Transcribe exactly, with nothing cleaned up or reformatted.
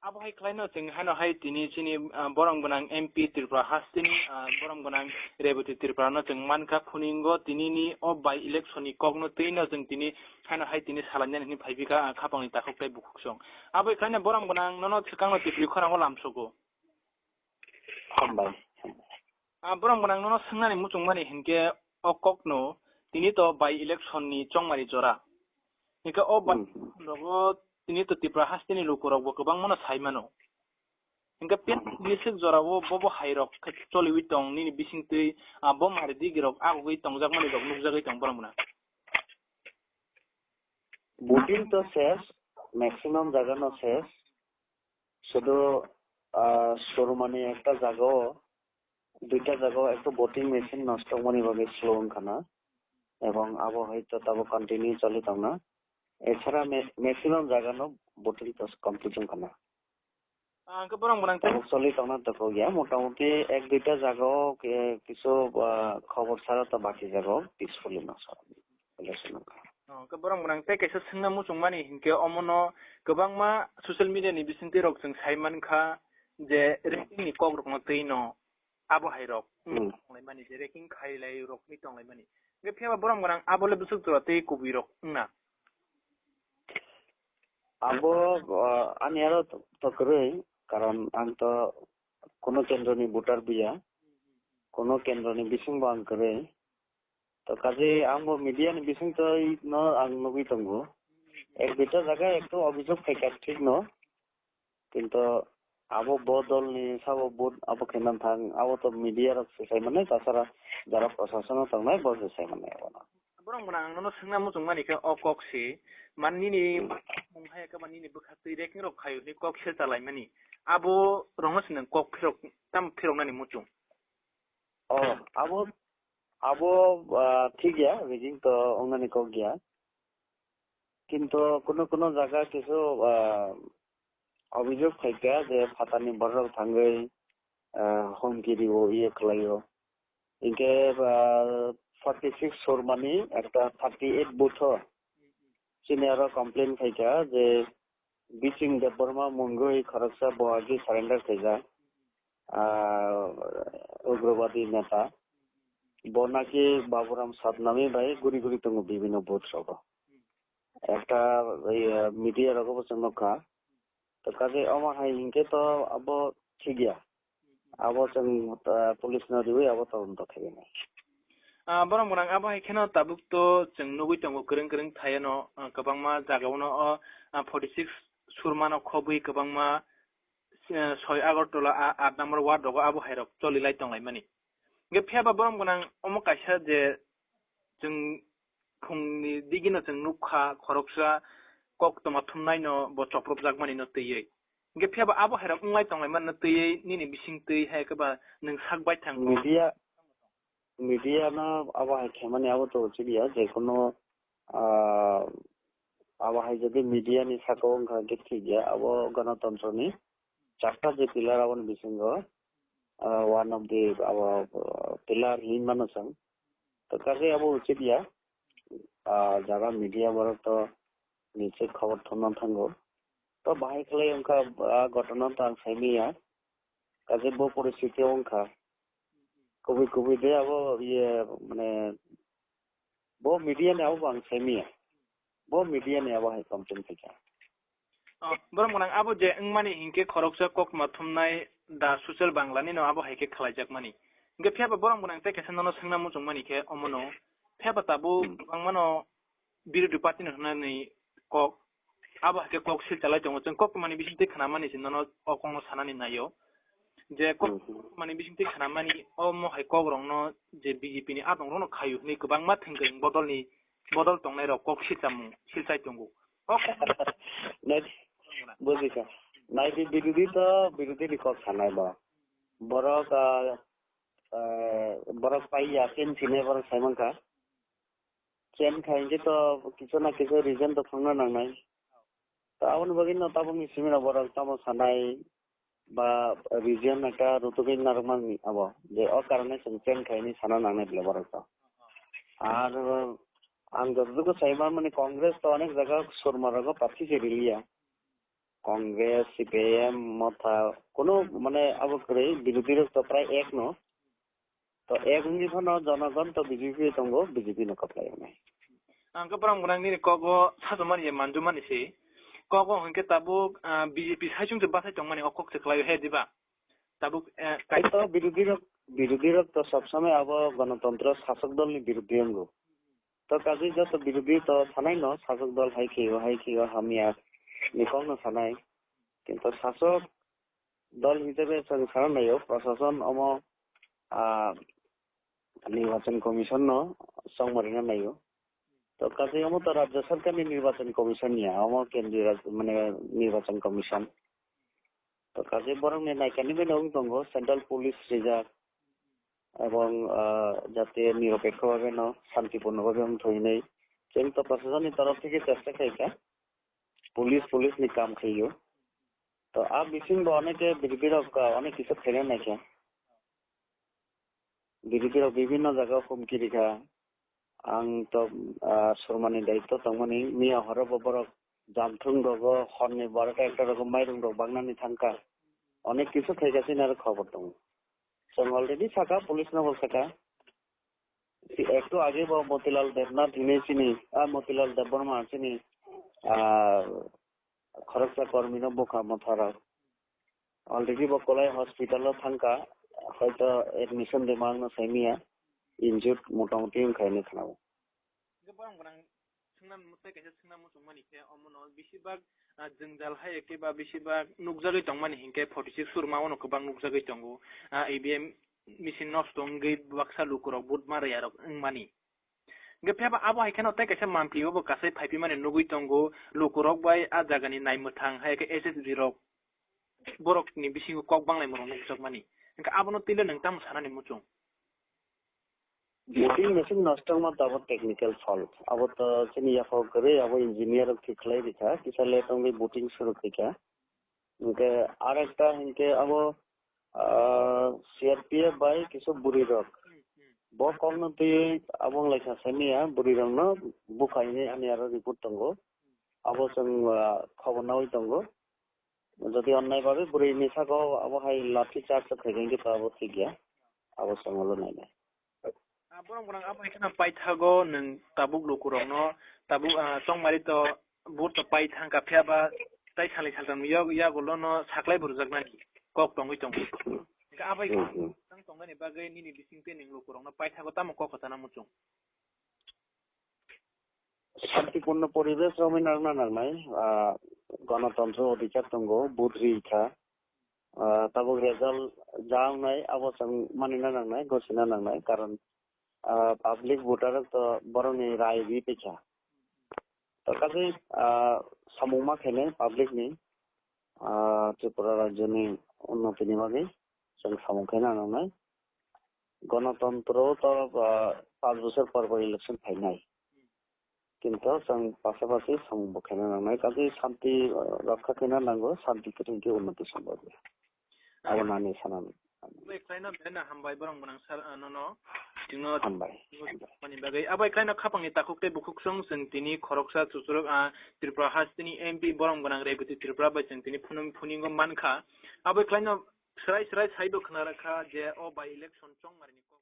Abo hai khlaino chwng haino hai tini chini, ah, borom gwnang M P Tripura hasteni, ah, borom gwnang Rebati Tripura no chwng mankha phuningo tinini o by election ni kokno twino chwng tini haino hai tini salainani hwnwi phaipikha, ah, khapangni takhuk tei bukhuksong. Abo hai khlaino borom gwnang nono swkangno Tipri khorang o lamsogo. Hambai. Ah, borom gwnang nono swngnani muchungmani hinkhe o kokno tini to by election ni chongmani jora. Hinkhe o by Hmm. election rogo tini to Tripura hasteni lukurokbo kwbangmano sai mano. Hinkhe Hmm. bisik jorao bobo hairok khe choliwi tong nini bisingtwi, ah, bo mari digirok agugwi tongjakmani rok nukjagwi tong borom gwnang. Voting to ses, maximum jaga no ses. Sudu, ah, Surumani ekta jaga o, duita jaga o ekta voting machine nosto wngmani bagwi slow wngkha na. Ebong abo hai to tabo continue choli tongna. Echara ma-, maximum jaga no voting to complete wngkha na. Ah, hwnkhe borok mwnang tei Tabuk choli tongna tokok ya, motamuti ek duita jaga o ke-, kisu, ah, khobor sara to baki jaga o peacefully no sa. Election wngkha. Oh, hwnkhe borok mwnang tei kaisa swngna muchungmani hinkhe omono kwbangma social media ni bisingtwi rok chwng sai mankha je ranking ni kok rokno twi no abo hai rok Hmm. tonglai mani je ranking khailai rok ni tonglai mani. Hwnkhe phiya ba borok mwnang abo le bwswk jora tei kubui rok wngna. Abo, ah, ani aro to, to kwrwi, karon ang to kuno kendro ni voter buya, kuno kendro ni bising bo ang kwrwi. To kaje ang bo media ni bising to no ang nugwi tongo. Ek duita jaga ekto obhijog phaikha thik no. Kintu abo bo dol ni sabo vote abo khe man thang, abo to media rok se sai mannai, tasara jara prosason o tongnai bo se sai mannai abono. Borok mwnang ang nono swngna muchung mani khe o kok se, man nini Hmm. mung hai khe man nini bwkha twi ranking rok khayo ni kok se chalai mani. Abo rokno se nwng kok phirok, tam phirok nani muchung. Oh, abo, abo, ah, thik ya, ranking to wngnani kok ya. Kintu kuno kuno jaga kisu, ah, obhijog phaikha je phatarni borok thangwi, ah, humki rio, iye khlaio. Hinkhe, ah, forty six Surmani ekta thirty eight booth o chini aro complain phaikha je Biching Debbarma mungwi khoroksa bo agi surrender khaijak, ah, ugrobadi neta. Bo naki Baburam Satnami bai guri guri tongo bibino booth rogo. Ekta, iye, media rogo bo chwng nukha. To kaje omo hai hinkhe to abo thik ya. Abo chwng, ah, police no riwi abo todonto khainai. Ah, borok mwnang abo hai kheno tabuk to chwng nugwi tongo kwrwng kwrwng thayano, ah, kwbangma jagao no o, ah, forty six Surmano khobwi kwbangma, eh, soi Agartala a-, aat number ward rogo abo hai rok choli lai tong lai mani. Hwnkhe phiya ba borok mwnang omo kaisa je chwng phungni digino chwng nukha khoroksa koktwma thumnaino bo chopropjakmani no twiwi. Hwnkhe phiya ba abo hai rok wnglai tong lai mani no twiwi nini bising twi hai khe ba nwng sak bai thang. Media, media no abo hai khaimani abo to uchidia je kono, ah, abo hai jodi media ni saka o wngkha hwnkhe thik ya, abo ganatantra ni charta je pillar aboni bisingo, ah, one of the abo, ah, pillar hinwi mano chwng. To kaje abo uchidia, ah, jaga media borok to niche khobor thumna thango. To bahai khlai wngkha, ah, ghotona to ang saimanya. Kaje bo poristiti wngkha. Kubui kubui de abo iye mane bo media ni abo bo ang saimanya. Bo media ni abo hai complain khaikha. Oh, borok mwnang abo je wngmani hinkhe khoroksa koktwma thumnai da social Bangla ni no abo hai khe khlaijakmani. Hinkhe phiya ba borok mwnang tei kaisa nono swngna muchung mani khe omono. Phiya ba tabuk Hmm. kwbangmano birodhi party no hwnani kok, abo hai khe kok sil chalai tongo. Chwng koktwmani bisingtwi khnamani se nono o kokno sanani naio. Je kok-, Hmm. mani bisingtwi khnamani omo hai kokrokno je B J P ni adongrokno khaio hwnwi kwbangma thwngkwrwng bodolni, bodol tongnairok kok silchamung silchai tongo. O kok Nai-, bujikha. Naidi birodhi to birodhi ni kok sanai bo. Borok, ah, ah, borok pai ya, chen sinai borok sai mankha. Chen khai hwnkhe to kisu na kisu reason to phangna nangnai. To aboni bagwi no tabukni simi rok borok tamo sanai ba reason ekta rutugwi narwkmani abo je o karone chwng chen khai hwnwi sana nangnai bwle borok to. Ar ang jotoduku sai manmani Congress to onek jaga Surma rogo party se riliya. Congress, C P I M, Motha, kuno mane abo kwrwi birodhi rok to prai ek no. To ek wngwi phano jonogon to B J P tongo, B J P no kwplai wngnai. Ang khe borok gwnang nini kogo sajakmani je manjumani se. Kogo hwnkhe tabuk, ah, B J P saichung se bachai tongmani o kok se kwlai he diba? Tabuk, eh, Hai to birodhi rok, birodhi rok to sob somoi abo ganatantro sasok dol ni birodhi wngo. To kaje joto birodhi to sanai no sasok dol hai khe o, hai khe o hamya ni kok no sanai. Kintu sasok dol hisabe chwng sana naio, prosason omo, ah, Nirbachan Commission no chongma rina naio. To kaje omo to Rajya Sarkar ni Nirbachan Commission ya, omo Kendriya Raj-, mane Nirbachan Commission. To kaje borok ni naikani bai wng tongo Central Police rijak ebong, ah, jate nirapekho bhabe no santipurno bhabe wng thoi hinwi chwng to prosason ni torof theke chesta khaikha, police, police ni kam khaio. To a bising bo oneke birodhi rok, ah, onek kisu khaina naikha. Birodhi rok bibhinno jaga humki rikha. Ang to, ah, surmani daityo tongmani, miya horo bo borok jamthung rogo, horni barota ekta rogo mairung rok bagnani thangkha. Onek kisu khaikha chini aro khobor tongo. Chwng already sakha, police no bo sakha. Si ektu age bo Motilal Debnath hinwi chini, ah, Motilal Debbarma chini, ah, khoroksa kormi no bukha Motha rok. Already bo Kolai hospital o thangkha, hoito admission de mangno saimiya, injured motamoti wngkha hinwi khwnao. Hingke borok gwnang swngnam tei kaisa swngnam muchungmani khe omono besibak, ah, jwngjal hai khe ba besibak nukjagwi tongmani hinkhe forty six surma ono kwbang nukjagwi tongo. Ah, E V M machine nosto wngwi baksa lukurok vote ma rwya rok wngmani. Hingke phiya ba abo hai kheno tei kaisa mampli bo kasai phaiphimani nugwi tongo, lukurok bai a jagani naimwthang hai khe S S G rok borokni bisingo kok banglaimorok nukjakmani. Hingke abono twi le nwng tamo sanani muchung? Voting machine nosto wngma tabok technical fault. Abo to chini yaphao kwrwi, abo engineer rok thik khlai rikha, kisa late wngwi voting suru khaikha. Hingke ar ekta hingke abo, ah, C R P F bai kisa bwrwi rok. Bo kokno twi abo wnglaikha saimanya, bwrwi rokno bukha hinwi ani aro report tongo. Abo chwng, ah, khobor naui tongo. Jodi onnai bhabe bwrwi ni saka o abo hai lathi charge khaikha hingke to abo thik ya. Abo chwng ulo nainai. Ah, borok borok abo hai kheno paithago nwng tabuk lukurokno tabuk, ah, chongmari to vote to pai thangkha phiya ba tai salni saltham yag-, yagulono saklai burjaknani kok tongwi tongo. Hingke abai Hmm, hmm. Tang tongnani bagwi nini bisingtwi nwng lukurokno paithago tamo kok kwchana muchung? Santipurno poribesh romwi nangna nangnai, ah, ganatantro odhikar tongo, vote rikha. Ah, tabuk result ja wngnai, abo chwng manina nangnai, gosina nangnai, karon, ah, public voter rok to borokni rai ri paikha. To kaje, ah, samung ma khainai public ni, ah, Tripura rajyo ni unnoti ni bagwi chwng samung khaina nangnai. Ganatantro to, ah, panch bochor por por election phainai. Kintu chwng pasapasi samung bo khaina nangnai, kaje shanti, ah, rokha khaina nango, shanti kwthwng khe unnoti sombhav ya. Abo nani sanani. Bai khlaino belai no hambai borok gwnang sir, ah, nono. Tingno hambai. Mani bagwi. Abai khlaino khapangni takhuk tei bukhuk song chwng tini khoroksa chuchurok, ah, Tripura hasteni M P borok gwnang Rebati Tripura bai chwng tini phunum phuningo mankha. Abai khlaino srai srai saibo khna rakha je o by election chongmarini kok